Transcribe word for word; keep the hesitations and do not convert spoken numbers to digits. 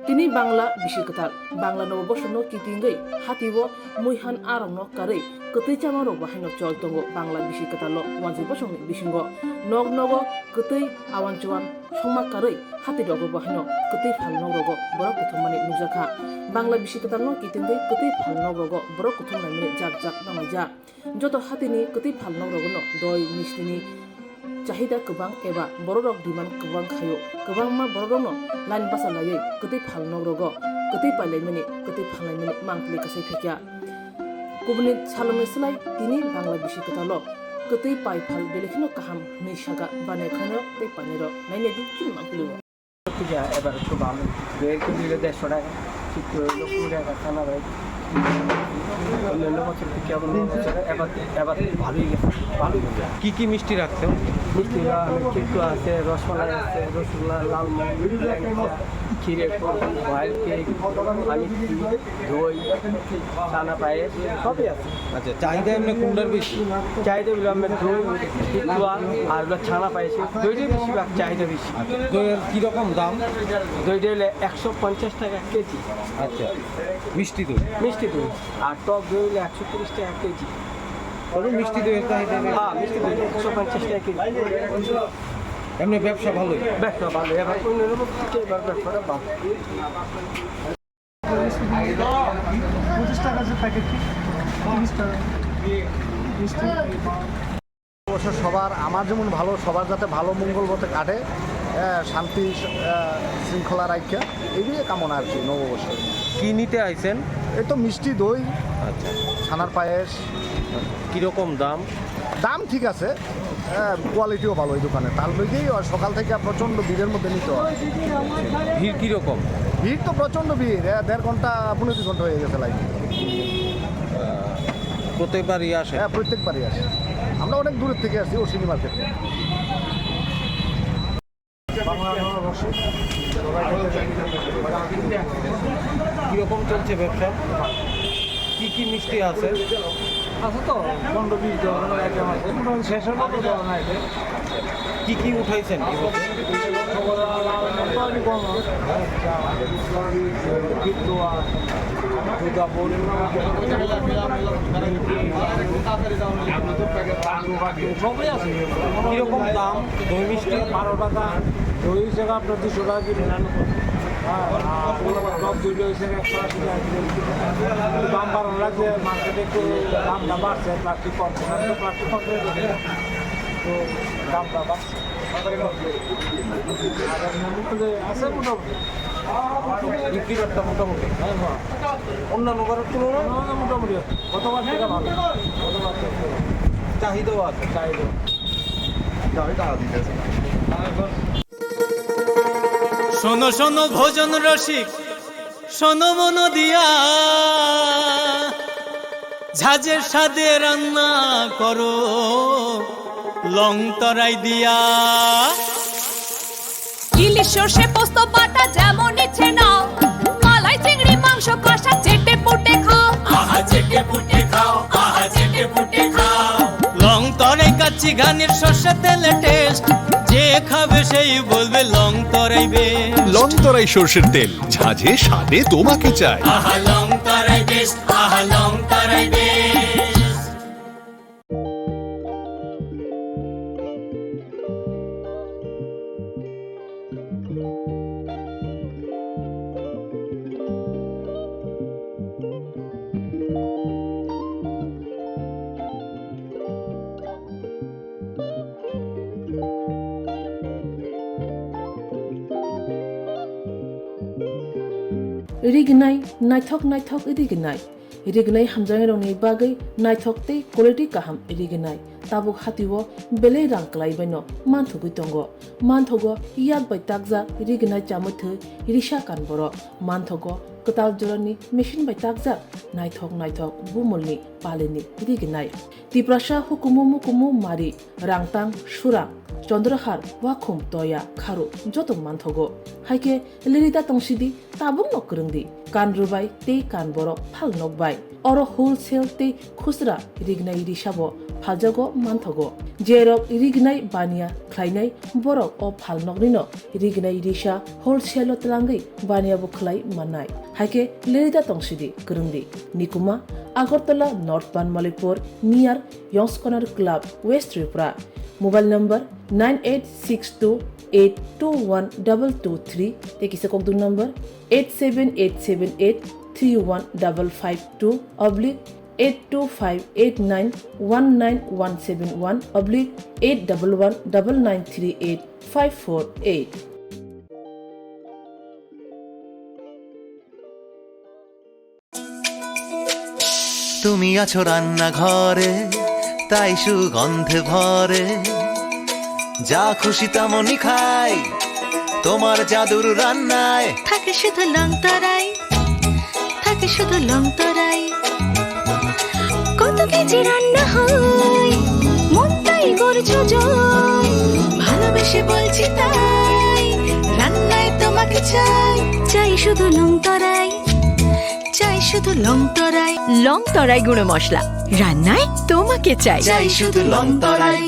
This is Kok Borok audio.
Tini Bangla bisi kwtal, Bangla nobo bosorno kitingwi hatio muihan arokno karwi kwtwi chamarok bo haino chol tongo Bangla bisi kwtalo wanjwi bosongni bisingo. Nok nogo kwtwi awan chuan songma karwi hatirogo bo haino kwtwi phal nok rogo borok kuthumani nukjakha. Bangla bisi kwtalno kitingwi kwtwi phal nok rogo borok kuthum laimani jak jak nanglaijak. Joto hatini kwtwi phal nok rogono doi mistini chahida kwbang eba bororok demand kwbang khaio. Kwbangma bororokno line basa laiwi kwtwi phal nok rogo kwtwi pailaimani, kwtwi phalnaimani mangpili kasai phikya. Kubuni salomni slai tini Bangla bisi kwtalo kwtwi pai phal belekheno kaham hwnwi saka banai khanirok tei painirok nainedi chini mangpilio. পিঠা এবার একটু ভালো। দইয়ের কেজি হলো দেড়শো টাকা, সিদ্ধ হইলো কুড়ি টাকা, চানা ভাই। অন্যান্য বছর থেকে অন্যান্য বছরে এবার, এবার ভালোই গেছে, ভালোই গেছে। কি কি মিষ্টি রাখছেন? মিষ্টি হলো আমের চিক্কু আছে, রসমালাই আছে, রসগোল্লা, লালমোহন, ল্যাংচা, ক্ষীরের পুর, বয়েল কেক, পানির ক্ষীর, দই, চানা পায়েস, সবই আছে। আচ্ছা, চাহিদা এমনি কোনটার বেশি? চাহিদা হলো আমরা দই, চিত্তুয়া আর হলো ছানা পায়েসে, দইটাই বেশিরভাগ চাহিদা বেশি। আচ্ছা, দইয়ের কিরকম দাম? দইটা হলো একশো পঞ্চাশ টাকা কেজি। আচ্ছা, মিষ্টি দই? মিষ্টি দই। আর টক দই হলো একশো তিরিশ টাকা কেজি। তবে মিষ্টি দইয়ের চাহিদা বেশি। হ্যাঁ, মিষ্টি দই একশো পঞ্চাশ টাকা কেজি। এমনি ব্যবসা ভালোই? ব্যবসা ভালো, এবার অন্যান্য বছর থেকে এবার ব্যবসাটা ভালো। পঁচিশ টাকা যে প্যাকেটটি, তিরিশ টাকা, বিশ টাকা। অবশ্য সবার, আমার যেমন ভালো, সবার যাতে ভালো মঙ্গল মতে কাটে, আহ, শান্তি, আহ, শৃঙ্খলা রাখে, এই দিয়ে কামনা আর কি নববর্ষ। কি নিতে আইছেন? এই তো মিষ্টি দই, আচ্ছা। ছানার পায়েস। কিরকম দাম? দাম ঠিক আছে, আহ, কোয়ালিটিও ভালো এই দোকানে। তার মধ্যেই সকাল থেকে প্রচণ্ড ভিড়ের মধ্যে নিতে হয়। ভিড় কিরকম? ভিড় তো প্রচণ্ড ভিড়, আহ, দেড় ঘন্টা, পনেরো দুই ঘন্টা হয়ে গেছে লাইন। প্রত্যেকবারই আসে? হ্যাঁ, প্রত্যেকবারই আসে। আমরা অনেক দূরের থেকে আসছি, অশ্বিনী মার্কেট থেকে। কিরকম চলছে ব্যবসা? কি কি মিষ্টি আছে? আছে তো, পনেরো বিশ ধরনের আইটেম আছে, মোটামুটি শেষের মতো ধরনের আইটেম। কি কি উঠাইছেন এই বছর? সবই আছে। কিরকম দাম দই মিষ্টি? বারো টাকা, দই হিসেবে আপনার দুশো টাকা কিলো। হ্যাঁ, আর টক দইটা হিসেবে একশো আশি টাকা কিলো। দাম বাড়ানো লাগছে, মার্কেটে একটু দামটা বাড়ছে, প্লাস্টিক কম, এখন তো প্লাস্টিক কম হয়ে গেছে, তো দামটা বাড়ছে। আর এমনি মধ্যে আছে মোটামুটি। বিক্রি বাট্টা মোটামুটি। হ্যাঁ, হ্যাঁ। অন্যান্য বারের তুলনায়? অন্যান্য মোটামুটি। গতবার থেকে ভালো। গতবার থেকে ভালো। চাহিদাও আছে। চাহিদা। শোনো শোনো ভোজন রসিক, শোনো মন দিয়া, ঝাঁঝের স্বাদে রান্না করো লং তরাই দিয়া। ইলিশ সর্ষে পোস্ত বাটা যেমন ইচ্ছে নাও, মালাই চিংড়ি মাংস কষা চেটে পুটে খাও। আহা চেটে পুটে খাও, আহা চেটে পুটে খাও। লং তরাই কাচ্চি ঘানির সর্ষে তেলে টেস্ট, যে খাবে সেই বলবে লং তরাই বেস্ট। লং তরাই সর্ষের তেল, ঝাঁঝে স্বাদে তোমাকে চাই। আহা লং তরাই বেস্ট, আহা লং তরাই best. Rignai, naithok naithok rignai. Rignai hamjaknairokni bagwi naithok tei quality kaham rignai. Tabuk hatio belai rang kwlaibaino manthogwi tongo. Manthogo yak bai takjak rignai chamwi thwi risa kan borok. Manthogo kwtal jorani machine bai takjak naithok naithok bumulni palini rignai. Tiprasa hukumu mukumu mari, rangtang, surang, chondrahar, wakhum, toya, kharu joto manthogo. Haikhe lirida tongsidi, tabukno kwrwngdi. Kan rwbai tei kan borok phal nokbai. Oro wholesale tei khusra rignai risabo phaljago manthogo. Jerok rignai baniya khlainai borok o phalnoknino rignai risa wholesale o twlangwi baniya bo khlai mannai. Haikhe lerida tongsidi kwrwngdi. Nikuma, Agartala North Banmalipur near Yongs Corner Club, West Tripura. Mobile number nine eight six two eight two one double two three tei kisa kokduk number eight seven eight seven eight three one double five two oblique eight two five eight nine one nine one seven one oblique eight double one double nine three eight five four eight. তুমি আছো রান্নাঘরে, তাই সুগন্ধে ভরে। যা খুশি তেমনই খাই, তোমার জাদুর রান্নায়। থাকে শুধু লংতরাই, থাকে শুধু লংতরাই। কত কেজি রান্না হয়, মনটাই করছো জয়। ভালোবেসে বলছি তাই, রান্নায় তোমাকে চাই। চাই শুধু লংতরাই, চাই শুধু লংতরাই। লংতরাই গুঁড়ো মশলা, রান্নায় তোমাকে চাই। চাই শুধু লংতরাই।